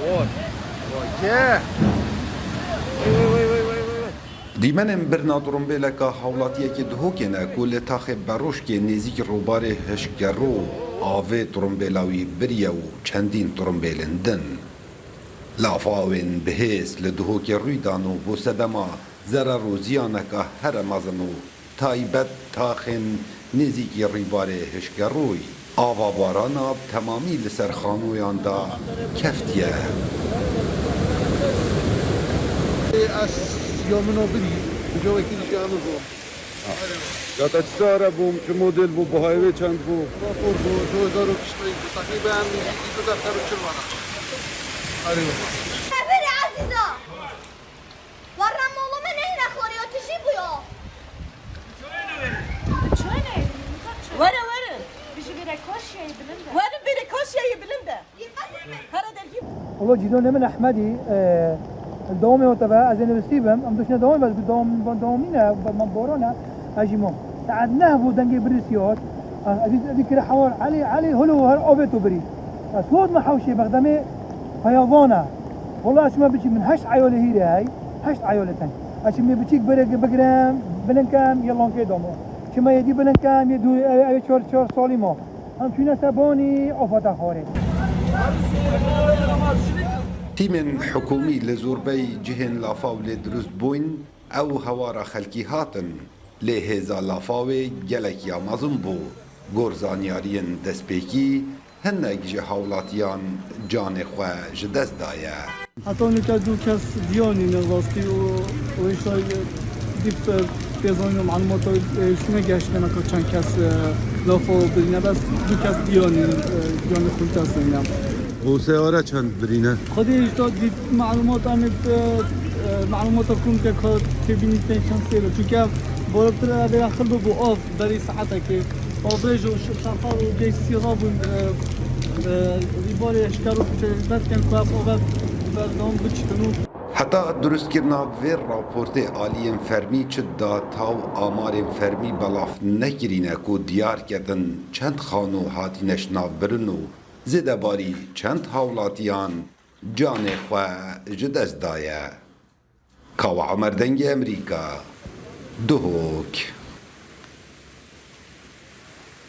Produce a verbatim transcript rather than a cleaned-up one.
Vay. Vay ke. Vay, vay, vay, vay, vay, vay, vay. Dîmenên birina durumbêleka hawlatiyekê Duhokê ne ku li taxê Beroşkê nêzîk rûbarê Hişkerû avê durumbêla wî biriye û çendîn durumbêlên din. Lafawên bihêz li Duhokê rûy dan û bo sedema zerer û ziyaneka here mezin û taybet taxên nêzîkî rîbarê Hişkerûyî. Ava barana bi temamî li ser xanoyan de keftiye. Ez ya min o birî, bi cawekî dî ji min bû. Ya te çi sare bûm, çi model bû, bihayê wê çend bû? Vapor bû, du hezar û bîst û yek bû, teqrîben nêzîkî du defter û çil wana. Erê baba. Sefirê ezîza! Werrem oğlumun en akıllı yönetici bu ya. Çöne? Were, were. Bizi bir koşyayı bilin de. Were bir koşyayı bilin de. Hara dergî. Wala cîranê min Ehmedî, e, dewamê wate ve ez ê nivistî bim. Em duşne dewamê ve dewam, dewamî ne, me borane, ez jî mam. Saet neh bû dengê birîsî hat. Ez, ez, ez kire hewar, Elî, Elî, holo her avê tu birî. Ez hot me hewşê Bexdemê. Peyavana. Wala ez çima biçîk min heşt eyalê hîrê hey. Heşt eyalê ten. Ez çimê biçîk berê bigirim, bilind kem, yê lankê damo. Çima yê dî bilind kem, yê dû, ev, ev çar, çar salî ma. Em çûne sebanî, afata xwarê. Tîmên hikûmî li zorbey cihên Lafawê dirust bûyn, ew hewara xelkî hatin. Lê hêza Lafawê gelek ya mezin bû. Gor zanyariyên destpêkî, hinek ji hawlatiyan canê xwe ji dest daye. Heta nûke du kes diya nîne rastî û, û îşay dîf, e, pêzanî û malûmata, e, şûne geştine ka çend kes, e, lafa birîne, bes du kes diya nîne, e, diya nîne xwe kes nîne. Û seyare çend birîne? Xwedê îşta dît malûmat em ê, e, e, malûmata kum ke ka têbînî tên çend sêr e. Çunke baroptir evê xil bibû av. Berî saetekê, pavêj û şaxar û geysî rabûn, e, e, rîbarê eşker û derken ku ev ava berdewam biçitin û. Heta durustkirina vê raportê aliyên fermî çi data û amarên fermî belav nekirîne ku diyar ketin çend xano hatine şinavbirin û zêdebarî çend hawlatiyan canê xwe ji dest daye. Kawa Omer, Dengê Emerîka, Duhok.